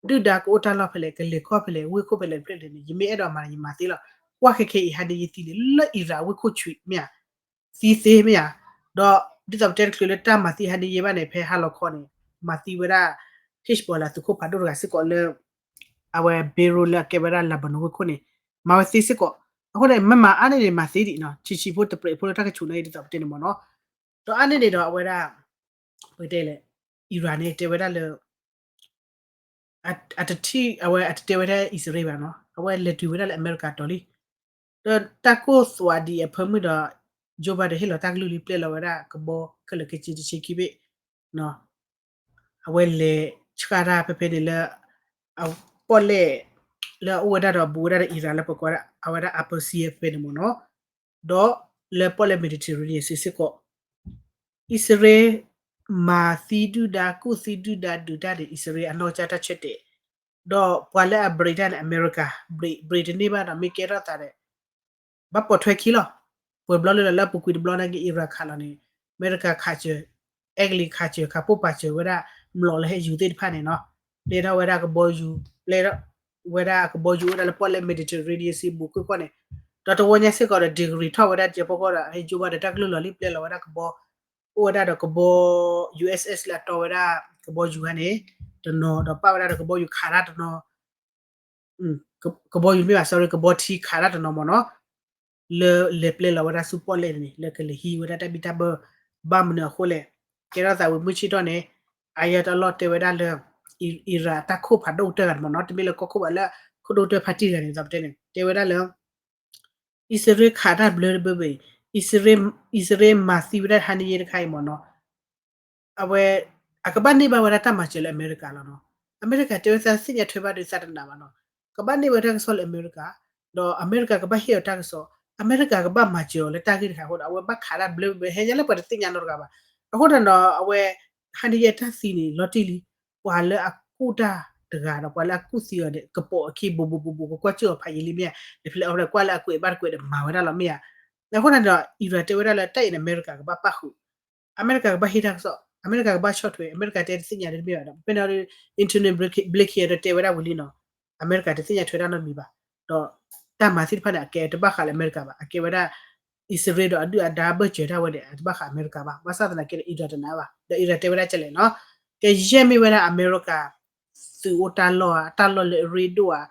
ဒုၣ်ဒါကအိၣ်တၢ်လီၢ်ဖဲလဲၣ် ကလဲၤခီၣ်ဖဲလဲၣ် ဝ့ၢ်ခိၣ်ဖဲလဲၣ်တဖျၢၣ်န့ၣ် ယမ့ၢ်အဲၣ်ဒိးမၤန့ၣ် ယမၤသ့လီၤ. ကွၢ်ခဲခဲအံၤ ဟါနံၤယဲသံန့ၣ် လၢ Iran အဝ့ၢ်ခိၣ်ဆံးမ့ၢ်ဧါ သံသ့မ့ၢ်ဧါ. ဒီးဒ်သိးပတဲတချုးလၢတၢ်မၤသံဟါနံၤယဲဘၣ်န့ၣ် ဖဲဟါလီၤခီန့ၣ် မၤသံဝဲဒၣ် Hezbollah သုးခိၣ်ဖးဒိၣ်တဂၤစ့ၢ်ကီးလၢ အဝဲ Beirut လၢအကဲဝဲဒၣ် Lebanon ဝ့ၢ်ခိၣ်န့ၣ် မၤဝဲသ့စ့ၢ်ကီး. အဃိန့ၣ် မ့ၢ်မၤအါန့ၢ်န့ၣ် မၤသ့ဒံးနီၤ ဆံးဆံးဖိတပြဲးဖိလၢတၢ်ကဆူးန့ၣ် ဒ်သိးပတဲန့ၣ်မ့ၢ်နီၤ. ဒီးအါန့ၢ်န့ၣ်ဒီးအဝဲဒၣ် ပကတဲလဲၣ် Iran န့ၣ် တဲဝဲဒၣ်လၢ အတထံၣ် အဝဲအတတဲဝဲဒၣ်အံၣ်စရ့လးဘၣ်နီၤ အဝဲလဲၤတုၤဝဲဒၣ်လၢအမဲရကၤတီၤလံ. ဒီးတၢ်ကိၢ်သွးဒံးအဖၢမုၢ်ဒီး Joe Biden ဟ့ၣ်လီၤတၢ်ကလုၢ်လံ ပျဲလီၤဝဲဒၣ်ကဘီခဲလၢာ်ခဲဆ့တဆ့ခံဘ့ၣ် အဝဲလဲၤဆှၣ်တၢ်ဖဲဖဲန့ၣ်လၢ ပီၣ်လဲၣ် လၢအအိၣ်ဝဲဒၣ်ဒီးဘူးဝဲဒၣ်ဒီး Iran လၢပကိးဝဲဒၣ် အဝဲဒၣ် Upper Sea ဖဲန့ၣ်မ့ၢ်နီၤ ဒီးလၢပီၣ်လဲၣ် Mediterranean စ့ၢ်ကီး အံၣ်စရ့လး မၤသံဒုၣ်ဒါ ကူၣ်သံဒုၣ်ဒါဒုးတၢ်န့ၣ် အံၣ်စရ့လးအနီၢ်ကစၢ်တၢ်ဆၢတဲာ် ဒီးပှၤလၢအ break တၢ်န့ၣ် အမဲရကၤ break break တန့ၢ်ဘၣ်ဒီး မ့ၢ်ကဲထီၣ်သးဒီး ဘၣ်ပိာ်ထွဲခံလီၤ. ပှဲၤဘျီလၢလီၤလၢအပူၤကွံာ်တဘျီနာ်က့ Iran ခးလီၤန့ၣ် အမဲရကၤခးစၢၤ အဲကလံးခးစၢၤ ခးပိၢ်ပာ်စၢၤဝဲဒၣ် မျိာ်လၢဟဲယူၤသ့ၣ်တဖၣ်န့ၣ်နီၤ ပျဲထီၣ်ဝဲဒၣ်ကဘီယူၤ ပျဲထီၣ်ဝဲဒၣ်ကဘီယူၤအိၣ်ဝဲဒၣ်လၢပီၣ်လဲၣ် Mediterranean စံးဘူးကွ့ၢ်ကွ့ၢ်န့ၣ် ဒီးတဝီညါစ့ၢ်ကီးဒီး degree ထီၣ်ဝဲဒၣ် ကဲဖိဃီဒီး ဟဲယိဘၣ်ဒီးတၢ်ကလုၢ်လီၤလံ ပျဲလီၤဝဲဒၣ်ကဘီ အိၣ်ဝဲဒၣ်ဒီးကဘီ ယူးအက်စ်အက်စ် လၢအတီဝဲဒၣ် ကဘီယူၤခါန့ၣ် တနီၤ ဒီးပာ်ဝဲဒၣ်ဒီးကဘီယူၤခးတၢ်တနီၤ ကဘီယူၤမ့ၢ်ဘၣ် sorry ကဘီထံခးတၢ်တနီၤမ့ၢ်နီၤ လၢလဲၤပျဲလီၤဝဲဒၣ်ဆူပီၣ်လဲၣ်န့ၣ် လၢကလဲၤဟံးဝဲဒၣ်တၢ်ဘံၣ်တၢ်ဘၢ ဘၣ်မနုၤအဃိလဲၣ် ကဲထီၣ်သးဝံၤမုၢ်ဆ့ၣ်ထီၣ်န့ၣ် အယဲၢ်တၢ်လီၢ်တဲဝဲဒၣ်လၢ Iran တၢ်ခိၣ်ဖးဒိၣ်တၢၢ်ဂၤန့ၣ်မ့ၢ်နီၤ တမ့ၢ်လၢကီၢ်ခိၣ်ဘၣ်လၢ ခိၣ်ဒိၣ်တၢၢ်ဖါတံၢ်ဂၤန့ၣ် ဒ်သိးပတဲန့ၣ် တဲဝဲဒၣ်လၢ အံၣ်စရ့လးခးတၢ်ဘျၢတဘၢဘၣ်အံၤ အံၣ်စရ့လးမၤသံဝဲဒၣ်ဟါနံၤယဲတခါအံၤမ့ၢ်နီၤ အဝဲ အကဘၣ်န့ၢ်ဘၣ်ဝဲဒၣ်တၢ်မၤစၢၤလၢအမဲရကၤလီၤနီၤ အမဲရကၤတဲဝဲသးသ့ၣ်ညါထွဲဘၣ်ဒီးသးတနာ်ဘၣ်နီၤ ကဘၣ်န့ၢ်ဝဲတၢ်ကစီၣ်လၢအမဲရကၤ ဒီးအမဲရကၤကဘၣ်ဟ့ၣ်အီၤတၢ်ကစီၣ် အမဲရကၤကဘၣ်မၤစၢၤအီၤလၢတၢ်ဂ့ၢ်တခါအဃိဒီး အဝဲဘၣ်ခးတၢ်ဘျၢဘၢ ဟဲညါလၢပှၤတသ့ၣ်ညါနီတဂၤဘၣ် အဃိဒီးနီၤ အဝဲ ဟါနံၤယဲတၢ်သံန့ၣ် လီၤတံၢ်လံ ပှၤလၢအကူၣ်တၢ်တဂၤဒီး ပှၤလၢအကူၣ်သံအီၤန့ၣ် ကပိာ်အခံ ဘူးဘူးဘူးဘူး ကကွၢ်စၢၢ်အီၤဖးယံာ်လံမ့ၢ်ဧါ တဖျဲးအီၤဖဲကွၢ်လၢအကွဲးဘၣ်တကွဲးဒီးမၤဝဲဒၣ်လီၤမ့ၢ်ဧါ အဃိန့ၣ်ဒီး Iran တဲဝဲဒၣ်လၢတၢ်အံၤန့ၣ် အမဲရကၤကဘၣ်ပၣ်ဃုာ် အမဲရကၤကဘၣ်ဟ့ၣ်တၢ်ကစီၣ် အမဲရကၤကဘၣ်ဆီၣ်ထွဲ အမဲရကၤတဲတသ့ၣ်ညါတမ့ၢ်ဘၣ်ဒီး ဖဲန့ၣ် Antony Blinken ဒီးတဲဝဲဒၣ်ဝံၤလံနီၤ အမဲရကၤတသ့ၣ်ညါထွဲတၢ်နီတမံၤဘၣ် ဒီးတၢ်မၤသ့ၣ်တဖၣ်န့ၣ် အကဲတဘၣ်ဃးလၢအမဲရကၤဘၣ် အကဲဝဲဒၣ် အံၣ်စရ့လးဒီးအဒုၣ်အဒါဘၢၣ်စၢၤတၢ်ဝဲန့ၣ် အတဘၣ်ဃးအမဲရကၤဘၣ် ဘၣ်ဆၣ်သနာ်က့ဒီး Iran တနာ်ဘၣ် ဒီး Iran တဲဝဲဒၣ်ကလဲၣ်နီၤ ကယဲၢ်မ့ၢ်ဝဲဒၣ်အမဲရကၤ သုးအိၣ်တၢ်လီၢ်ဧါ တၢ်လီၢ်လၢအရ့ဒိၣ်ဧါ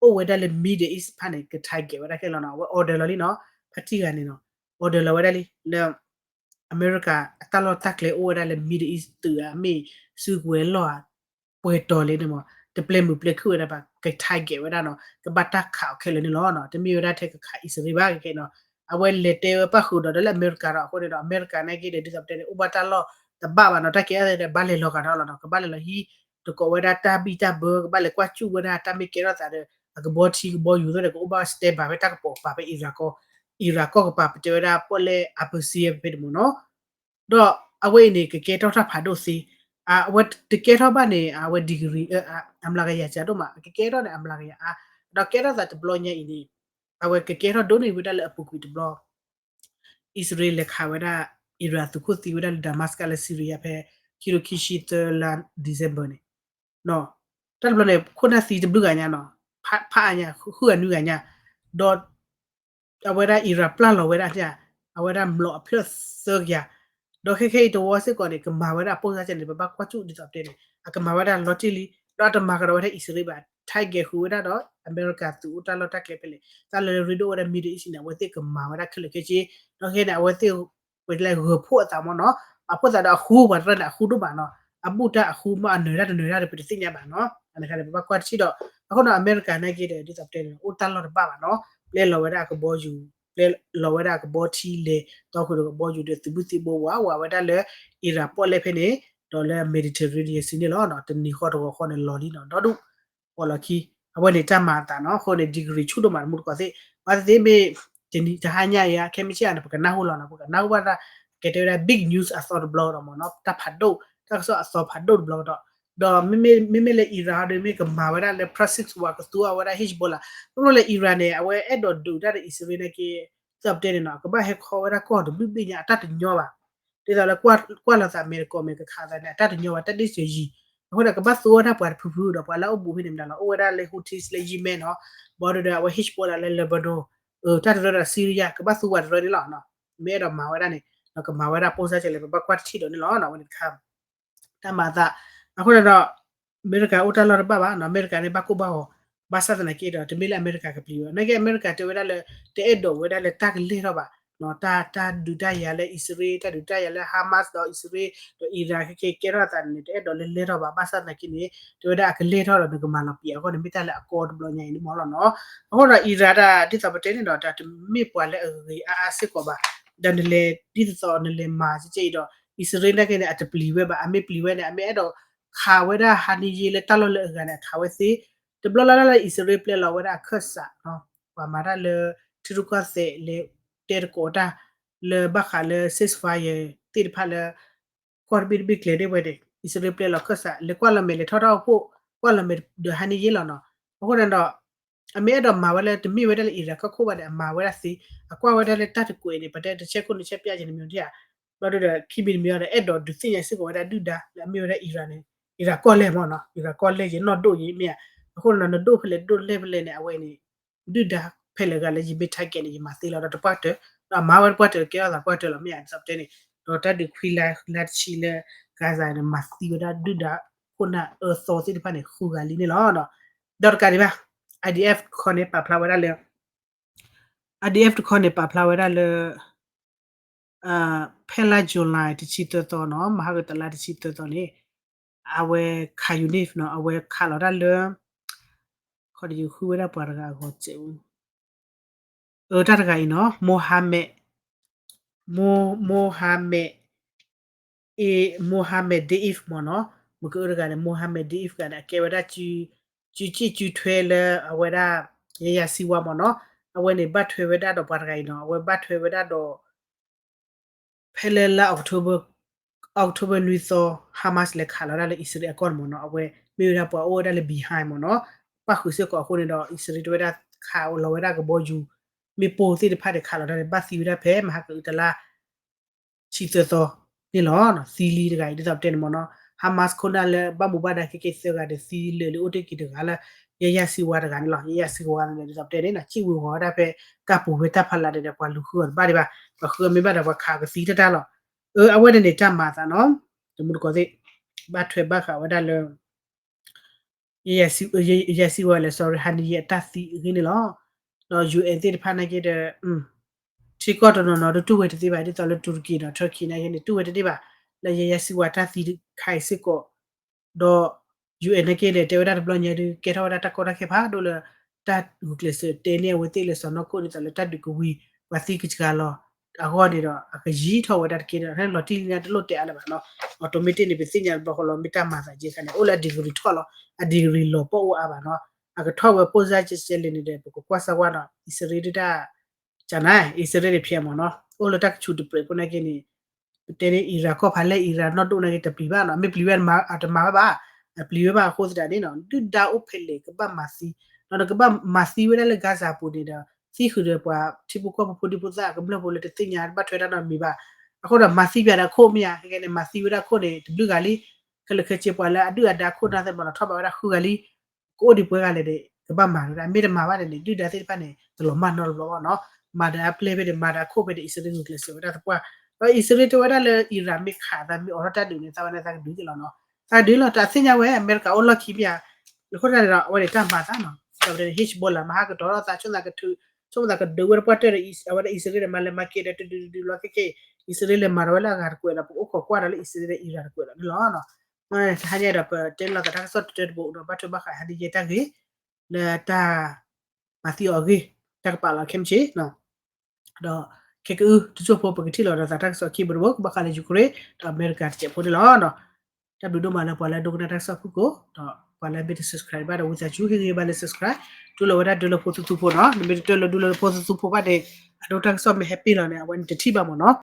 အိၣ်ဝဲဒၣ်လၢ Middle East ဖၣ်န့ၣ် က target ဝဲဒၣ်ခဲလၢာ်နီၤ အဝဲ order လီၤလံနီၤ ဖါတံၢ်ဂၤန့ၣ်နီၤ order လီၤဝဲဒၣ်လံ လၢ အမဲရကၤအတၢ်လီၢ်တၢ်ကျဲအိၣ်ဝဲဒၣ်လၢ Middle East တုၤအမ့ၢ်စုကဝဲၤလီၢ်ဧါ ပှဲၤတီၤလဲၣ်န့ၣ်မး တပျဲမုာ်ပျဲခုၣ်ဝဲဒၣ်ဘၣ် က target ဝဲဒၣ်နီၤ ကဘၣ်တၢ်ခးအီၤခဲလၢာ်န့ၣ်လီၤ. တမ့ၢ်ဝဲဒၣ်ထဲကခးအံၣ်စရ့လးဘၣ်ကဲနီၤ အဝဲလဲၤတဲဝဲပၣ်ဃုာ်ဒီးဒီးလၢအမဲရကၤဒီးအဃိန့ၣ်ဒီး အမဲရကၤနာ်က့ဒီး ဒ်သိးပတဲန့ၣ် အိၣ်ဘၣ်တၢ်လီၢ်တဘၣ်ဘၣ်နီၤ တၢ်ကဲအါဒီးဘၣ်လဲၤလီၤဂာ်ဒီးလီၤနီၤ ကဘၣ်လဲၤလီၤဟံး တကိးဝဲဒၣ်တၢ်ဘံၣ်တၢ်ဘၢ ကဘၣ်လဲၤကွၢ်စူၣ်ဝဲဒၣ်တၢ်မ့ၢ်ကဲထီၣ်သးဒီး အကဘီထံကဘီယူၤသ့ၣ်ဒီး ကအိၣ်ဘၣ် stand by ဖဲတၢ်ကပီၤကပၤဖဲ Iran ကီၢ် Iran ကီၢ်ကပၤ ပတဲဝဲဒၣ်ပီၣ်လဲၣ် Iran ဖဲန့ၣ်မ့ၢ်နီၤ ဒီးအဝဲအံၤန့ၣ် ကကဲထီၣ်တၢ်ဖးဒိၣ်သ့ အဝဲတကဲထီၣ်ဘၣ်န့ၣ် အဝဲ degree အမျးကယၤစှၤဒိၣ်မး ကကဲထီၣ်န့ၣ် အမျးကယၤအါ ဒီးကဲထီၣ်သးတဘျီညါအံၤန့ၣ် အဝဲကကဲထီၣ်ဒိၣ်န့ၢ်ဝဲဒၣ်လၢအပူၤကွံာ်တဘျီ အံၣ်စရ့လးလဲၤခးဝဲဒၣ် Iran သုးခိၣ်သံဝဲဒၣ်လၢ Damascus လၢ Syria ဖဲ ခံကထိခံဆံသၢလါ December န့ၣ် တၢ်တဘျီန့ၣ် ခိၣ်နၢ်သံတဘျုးဂၤညါနီၤ ဖးအါညါ ဃုဂၤနွံဂၤညါ ဒီး အဝဲဒၣ် Iran ပျၢ်လီၤဝဲဒၣ် အဝဲဒၣ်မျိာ်အဖျၢၣ်သၢကယၤ ဒီးခဲခဲအံၤတဝီစ့ၢ်ကီးန့ၣ် ကမၤဝဲဒၣ်ပိၢ်စၢ်ကဲန့ၣ် ပဘၣ်ကွၢ်စူၣ်ဒ်သိးပတဲန့ၣ် အကမၤဝဲဒၣ်လီၤတံၢ်လံ ဒီးအတမၤကဒီးဝဲဒၣ်အံၣ်စရ့လးဘၣ် target ဃုာ်ဝဲဒၣ်ဒီး အမဲရကၤသုးအိၣ်တၢ်လီၢ်တၢ်ကျဲဖဲလဲၣ် တၢ်လၢရ့ဒိၣ်ဝဲဒၣ် Middle East န့ၣ် အဝဲသ့ၣ်ကမၤဝဲဒၣ်ခဲလၢာ်ခဲဆ့ ဒီးခဲန့ၣ် အဝဲသ့ၣ် ဝဲလၢဂၢၤဖှိၣ်အသးမ့ၢ်နီၤ အဃိသတးဒီးအဃိပှၤတရၢန့ၣ် အဃိဒိၣ်မးနီၤ အဘူၣ်တၢ်အဃိမ့ၢ် အနၢၤတၢ်တနၢၤတၢ်ဒီး ပတသ့ၣ်ညါဘၣ်နီၤ အန့ၣ်ခါန့ၣ် ပဘၣ်ကွၢ်တထံၣ်ဒီး အဃိဒီး အမဲရကၤနာ်က့ဒီး ဒ်သိးပတဲန့ၣ် အိၣ်တၢ်လီၢ်တဘၣ်ဘၣ်နီၤ ပျဲလီၤဝဲဒၣ်အကဘီယူၤ ပျဲလီၤဝဲဒၣ်အကဘီထံလဲၤ တီခိၣ်ဒီးကဘီယူၤဒီးသုးဘုၣ်သံဘိဝးဝးဝဲဒၣ်လၢ Iran ပီၣ်လဲၣ်ဖဲန့ၣ် ဒီးလၢ Mediterranean Sea န့ၣ်လီၤ တနံၤဃီတဂီၤဃီန့ၣ်လီၤလံနီၤ ဒီဒူၣ် ပီၣ်လီၤခံ အဝဲန့ၣ်တၢ်မၤအသးနီၤ အဃိန့ၣ် degree ဆူၣ်ဒိၣ်မးတမူတကိးသ့ၣ် ဘၣ်သ့ၣ်သ့ၣ်မ့ၢ် တနံၤတဟါညါအံၤ ခဲမုၢ်ဆ့ၣ်အါန့ၣ် ပကနၢ်ဟူလီၤနီၤ ပကနၢ်ဟူဘၣ်တၢ် ကဲတဲဝဲဒၣ် big news အသီတဘျီဒီးမ့ၢ်နီၤ တၢ်ဖးဒိၣ် တၢ်ကစီၣ်အသီဖးဒိၣ်တဘျီကဒီး ဒီးမ့မ့ၢ်လၢ Iran ဟီဒီး မ့ၢ်ကမၤဝဲဒၣ်လၢ Persian Gulf ကသူအီၤဝဲဒၣ် Hezbollah ခီဖျိလၢ Iran န့ၣ် အဝဲအဲၣ်ဒိးဒုးတၢ်ဒီးအံၣ်စရ့လးနာ်က့ ဒ်သိးပတဲန့ၣ်နီၤ ကဘၣ်ဟဲခီဝဲဒၣ်ကီၢ်တဘျုးဘ့ၣ်ညါ အတၢ်တညီဘၣ် ဒ်သိးလၢကွၢ်လိာ်သးမဲာ်တကိးမဲာ်ကခးသးန့ၣ် အတၢ်တညီဘၣ် တၢ်ဒ့ၣ်စၢၤယံၤ အဃိဒီးကဘၣ်သူဝဲဒၣ်ပှၤတဖုဖုဒီး ပှၤလၢအအိၣ်ဘူးဖဲန့ၣ်မတၤလီၤ အိၣ်ဝဲဒၣ်လၢ Houthis လၢ Yemen နီၤ ဘၣ်ဒီးအဝဲ Hezbollah လၢ Lebanon တၢ်တရၢဒီး Syria ကဘၣ်သူပှၤတရၢန့ၣ်လီၤ မ့ၢ်အဲၣ်ဒိးမၤဝဲဒၣ်န့ၣ် ဒီးကမၤဝဲဒၣ်ပိၢ်စၢ်ကဲလဲၣ် ပဘၣ်ကွၢ်တထံၣ်ဒီးန့ၣ်လီၤ အဝဲန့ၣ်တခါ တၢ်မၤအသး အဃိန့ၣ်ဒီး အမဲရကၤအိၣ်တၢ်လီၢ်တဘၣ်ဘၣ်နီၤ အမဲရကၤန့ၣ်ဘၣ်ကိၢ်ဘၣ်ဂီၤ ဘၣ်ဆၣ်သနာ်က့ဒီး တမ့ၢ်လၢအမဲရကၤကပျံၤဝဲ နာ်က့အမဲရကၤတဲဝဲဒၣ်လၢ တအဲၣ်ဒိးဝဲဒၣ်လၢတၢ်ကလဲၤထီၣ်ဘၣ် တၢ် တၢ်ဒုးတၢ်ယၤလၢအံၣ်စရ့လး တၢ်ဒုးတၢ်ယၤလၢ Hamas ဒီးအံၣ်စရ့လး ဒီး Iran ခဲကဲကဲထီၣ်အသးန့ၣ် တအဲၣ်ဒိးလၢလဲၤထီၣ်ဘၣ် ဘၣ်ဆၣ်သနာ်က့န့ၣ် တဲဝဲဒၣ်အကလဲၤထီၣ်ဒီးနကမၤလီၤပံာ်အဂီၢ်န့ၣ် မ့ၢ်တၢ်လၢအကီတဘျီညါအံၤန့ၣ်မ့ၢ်လီၤနီၤ အဃိဒီး Iran တၢ်ဒ်သိးပတဲန့ၣ်ဒီး တၢ်တမ့ၢ်ပှၤလၢအဂ့ၤအါအါစ့ၢ်ကီးဘၣ် ဒီးနလဲၤဒ်သိးနလဲၤမၤကဲကဲအံၤဒီး အံၣ်စရ့လးနာ်က့န့ၣ် အတပျံၤဝဲဘၣ် အမ့ၢ်ပျံၤဝဲန့ၣ် အမ့ၢ်အဲၣ်ဒိးခးဝဲဒၣ်ဟါန့ၣ်ယ့လၢတၢ်လီၢ်လၢအဂၤန့ၣ် အခးဝဲသ့ တဘျီလၢ်လၢ်လၢအံၣ်စရ့လးပျဲလီၤဝဲဒၣ်အခၢၣ်စး ပှၤမၤတၢ်လၢ ထံရူၢ်ကီၢ်သဲးလၢ တဲတကိးတၢ် လၢဘၣ်ဃးလၢ ceasefire သ့ၣ်တဖၣ်လၢ ကီၢ်တဘ့ၣ်တဘ့ၣ်ကျဲၤဒၣ်ဝဲန့ၣ် အံၣ်စရ့လးပျဲလီၤခၢၣ်စး လဲၤကွၢ်လီၤမဲာ်လဲၤထီၣ်တၢ်အိၣ်ဖှိၣ် ကွၢ်လီၤမဲာ်ဒီးဟါန့ၣ်ယ့လီၤနီၤ အဃိန့ၣ်ဒီး အမ့ၢ်အဲၣ်ဒိးမၤဝဲလၢတမ့ၢ်ဝဲဒၣ်လၢ Iran ကီၢ်ခိၣ်ဘၣ်န့ၣ် အမၤဝဲဒၣ်သ့ အကွၢ်ဝဲဒၣ်လၢတၢ်တကွဲးန့ၣ် ပတဲတဆဲခိၣ်နဆဲပျၢ်က့ၤန့ၣ်မ့ၢ်ဒ်ဧါ ဘျီဒီး ခံမံၤတမံၤအံၤဒီး အဲၣ်ဒိးဒုးသ့ၣ်ညါစ့ၢ်ကီးဝဲဒၣ်ဒုၣ်ဒါလၢအမ့ၢ်ဝဲဒၣ် Iran န့ၣ် Iran ကီၢ်လဲၢ်မ့ၢ်နီၤ Iran ကီၢ်လဲၢ်ယဲ နီၢ်ဒိၣ်ယဲမ့ၢ်ဧါ အဃိန့ၣ်ဒီး နဒိၣ်ဖဲလဲၣ်ဒိၣ်လဲၢ်ဖဲလဲၣ်န့ၣ် အဝဲန့ၣ် ဒုၣ်ဒါဖဲလဲၣ်ဂၤလၢယမ့ၢ် target န့ၣ် ယမၤသ့လီၤဒီးတပှၢ်တၢၢ် ဒီးအမၤဝဲတပှၢ်တၢၢ် ကဲထီၣ်သးပှၢ်တၢၢ်လီၤ မ့ၢ်ဧါ ဒ်သိးပတဲန့ၣ် ဒီးတၢ်ဒုးခွံလါ လါတဆံလၢ Gaza န့ၣ် မၤသံဝဲဒၣ်ဒုၣ်ဒါခိၣ်နၢ်အၢသီသ့ၣ်တဖၣ်န့ၣ် ဃုဂၤလံန့ၣ်လီၤ. ဒီးတကးဒံးဘၣ် IDF တခီန့ၣ် ပာ်ဖျါဝဲဒၣ်လၢ IDF တခီန့ၣ် ပာ်ဖျါဝဲဒၣ်လၢ ဖဲလါ July တဆံသၢသီနီၤ မဟါကတလါတဆံသၢသီန့ၣ် အဝဲ Khan Younis နီၤ အဝဲခးလီၤတၢ်လၢ ခီဒီးယဃုဝဲဒၣ်ပှၤတဂၤအဂီၢ်စဲး အၢ တၢ်တဂၤအံၤနီၤ Mohammed Mohammed Mohammed Deif မ့ၢ်နီၤ မ့ၢ်ကအၢတဂၤန့ၣ် Mohammed Deif တဂၤန့ၣ် အကဲဝဲဒၣ် စုစည်းစုထွဲလၢအဝဲဒၣ် ယဲယၤစံဝါမ့ၢ်နီၤ အဝဲန့ၣ်ဘၣ်ထွဲဝဲဒၣ်ဒီးပှၤတဂၤအံၤနီၤ အဝဲဘၣ်ထွဲဝဲဒၣ်ဒီး ဖဲလၢလါ October နွံသီ Hamas လဲၤခးလီၤဒၣ်လၢအံၣ်စရ့လးအကီၢ်န့ၣ်မ့ၢ်နီၤ အဝဲမ့ၢ်ဝဲဒၣ်ပှၤအိၣ်ဝဲဒၣ်လၢ behind မ့ၢ်နီၤ ပၣ်ဃုာ်စ့ၢ်ကီးအဃိန့ၣ်ဒီး အံၣ်စရ့လးတဲဝဲဒၣ်ခးလီၤဝဲဒၣ်ကဘီယူၤ မ့ၣ်ပိၢ်သ့ၣ်တဖၣ်န့ၣ် ခးလီၤဒၣ်န့ၣ် ဘၣ်သံဝဲဒၣ်ဖဲမဟါကအုးတလါ ဆံသၢသီန့ၣ်လီၤ. သံလံတဂၤအံၤ ဒ်သိးပတဲန့ၣ်မ့ၢ်နီၤ Hamas ခိၣ်နၢ်လၢဘၣ်မူဘၣ်ဒါခဲကဲသၢဂၤဒီးသံလၢာ်လံအိၣ်တ့ၢ်က့ၤတဂၤလၢ ယဲယၤစံဝါတဂၤန့ၣ်လီၤ. ယဲယၤစံဝါန့ၣ် ဒ်သိးပတဲန့ၣ် စံၣ်ဝံၤဂီၤဝဲဒၣ်ဖဲ ကၢ်ပူၤဖဲတၢ်ဖးလၢ်ဒီး ပှၤလူၤဃုအီၤတဘၣ်ဒံးဘၣ် ပှၤဃုအီၤမ့ၢ်ဘၣ်ဒီးပှၤခးကသံတၢ်တၢ်လီၤ. အၢ အဝဲန့ၣ်န့ၣ် တၢ်မၤအသးနီၤ တမူတကိးသ့ၣ် ဘၣ်ထွဲဘၣ်ဃးဝဲဒၣ်လၢ ယဲယၤစံဝါလဲၣ် sorry ဟါန့ၣ်ယဲအတၢ်သံအဂ့ၢ်န့ၣ်လီၤ. ဒီး UN သ့ၣ်တဖၣ်နာ်က့ဒီး ထံကီၢ်တနီၤနီၤဒုးတူၢ်ဝဲတသ့ဘၣ် ဒ်သိးလၢ Turkey ဒီး Turkey နာ်က့န့ၣ် တူၢ်ဝဲတသ့ဘၣ် လၢယဲယဲစံးဝဲတၢ်သံတခါအံၤစ့ၢ်ကီး ဒီး ယူၣ်အဲၣ် နာ်က့န့ၣ် တဲဝဲဒၣ်တဘျီညါဒုး ကဲထီၣ်ဝဲဒၣ်တၢ်ကီတၢ်ခဲဖးဒိၣ်လၢ တၢ်ဂုာ်ကျဲးစၢးတဲန့ၢ်အဝဲသ့ၣ်လၢစီၢ်နီၤခိၣ် ဒ်သိးလၢတၢ်ဒုးကဝံၤ ပှၤသံကစှၤလီၤ အဂီၢ်န့ၣ်ဒီး အကယံာ်ထီၣ်ဝဲဒၣ်တက့ၢ်ဒီး လီၤတံၢ်လံန့ၣ် တလိၣ်တဲအါလၢၤဘၣ်နီၤ automatic န့ၣ် ပသ့ၣ်ညါတဘျီဃီလီၤ မ့ၢ်တၢ်မၤသးကဲခါန့ၣ် အိၣ်လၢအ degree ထီၣ်လီၤ အ degree လီၤပီၣ်အိၣ်အါဘၣ်နီၤ အကထီၣ်ဝဲဖိစၢ်ကဲကဲလဲၣ်န့ၣ်ဒီး ပကကွၢ်စၢ်ဝါနီၤ အံၣ်စရ့လးဒုးတၢ် ကနၤ အံၣ်စရ့လးန့ၣ် ဖျဲးမ့ၢ်နီၤ အိၣ်လၢတၢ်ကဆူးတပြဲးဖိနာ်က့န့ၣ် ပတဲန့ၣ် Iran ကီၢ်ဖးလဲၢ် Iran နီၢ်ဒိၣ်နာ်က့ တပျံၤဘၣ်နီၤ မ့ၢ်ပျံၤဝဲ အတမၤဘၣ်ဘၣ် အပျံၤဝဲဘၣ်အဃိသတးန့ၣ်နီၤ ဒုၣ်ဒါအိၣ်ဖဲလဲၣ် ကဘၣ်မၤသံ ဒီးနကဘၣ်မၤသံဝဲဒၣ်လၢ Gaza ပူၤန့ၣ်ဒီး သံဃုာ်ဒီးပှၤထံဖိကီၢ်ဖိ ဖိဒံဖိသၣ် ကမျၢၢ်ဖိလၢတသ့ၣ်ညါ တဘၣ်ထွဲတၢ်နီတမံၤဘၣ် အဃိဒီးမၤသံပၠးဒီးခိၣ်မ့ၢ်ဧါ ခဲကဲန့ၣ် မၤသံဝဲဒၣ်ခိၣ်န့ၣ် တဘျုးဂၤလံ ခဲလၢာ်ခဲဆ့ပှၤလၢအဒုၣ်အဒါခိၣ်နၢ်သ့ၣ်မ့ၢ်နီၤ ထီၣ်ဘးဝဲဒၣ်ဃုဂၤလံ ကအိၣ်ဒံးပှဲၤဂၤလဲၣ်ဒီး ကဘၣ်မၤဝဲဒၣ် မ့ၢ်တမၤဘၣ်န့ၣ်န့ၣ် ဒုၣ်ဒါသ့ၣ်တဖၣ်န့ၣ် တလီၤမၢ်နီတဘျီဘၣ်နီၤ မၤဒီးအပျဲၢ်ဖဲန့ၣ် မၤဒီးအခိၣ်ဖဲန့ၣ် အံၣ်စရ့လးဂုာ်ကျဲးစၢးဝဲဒၣ်သပှၢ် ဒီးအံၣ်စရ့လးတဲဝဲဒၣ်လၢ Iran မ့ၢ်ခးသးမ့ၢ်အိးထီၣ်တၢ်ဒုးန့ၣ် သးဝဲန့ၣ်သးကဒုးက့ၤလီၤနီၤ သးကဒုးလီၤ တၢ်သ့ၣ်ညါဝဲ အမဲရကၤအိၣ်လီၢ်ခံမ့ၢ်ဧါ အဃိသတးန့ၣ်ဒီး အဝဲန့ၣ်တၢ်မၤသးနီၤ ဒီး Hezbollah မၤဟးကတီၤထီၣ်သး ဆိကမိၣ်သးကဒုးဝဲတပှၢ်တၢၢ်ဒီး အဝဲဒၣ်အံၣ်စရ့လးမၤလဲၤမၤက့ၤဒီး တဒုးတဒုးလီၤခဲကဲ အံၣ်စရ့လးမၤဒီးဝဲလၢအဂၤတကွဲးဒီး ပကအိၣ်ခိးကွၢ်ဒီးလၢအံၣ်စရ့လးဒီး Iran တကွဲးဒီးန့ၣ်လီၤ. တဟါညါဒီးပတဲလီၤသးတၢ်ကစီၣ်တၢတဘိဒီး ဘၣ်ထွဲဘၣ်ဃးဟဲဒ်ယဲတၢ်ဂ့ၢ် လၢတၢ်မၤသံအီၤအဂ့ၢ် တၢ်ကပာ်လီၤခဲမုၢ်ဆ့ၣ် ဒီးခဲကအု တစိၢ်ဖိပကထံၣ်လိာ်ဒီးသးတၢ်ကစီၣ်ခံဘိတဘိ ကဘၣ်ဃးလၢ Ukraine ဒီးအမဲရကၤတစဲးဖိန့ၣ်လီၤ. တၢ်ဘျုးဒိၣ်မးလၢပှၤလၢအဒိကနၣ်တၢ်ကစီၣ်ဖုၣ်ကိာ် ဒီးပှၤလၢအမ့ၢ်တ subscribe ဘၣ်ဒီး ဝံသးစူၤ ဟ့ၣ်ဂံၢ်ဘါလၢ subscribe ဒုးလိာ်ဝဲဒၣ်ဒုးလၢဖိသူသူဖိနီၤ နမ့ၢ်တတၢၢ်လၢဒုးလၢဖိသူသူဖိဘၣ်န့ၣ် အဒိတၢ်ကစီၣ်မ့ၢ်ဟဲပ့ၢ်လီၤန့ၣ် အဝဲန့ၣ်တထံၣ်ဘၣ်မ့ၢ်နီၤ.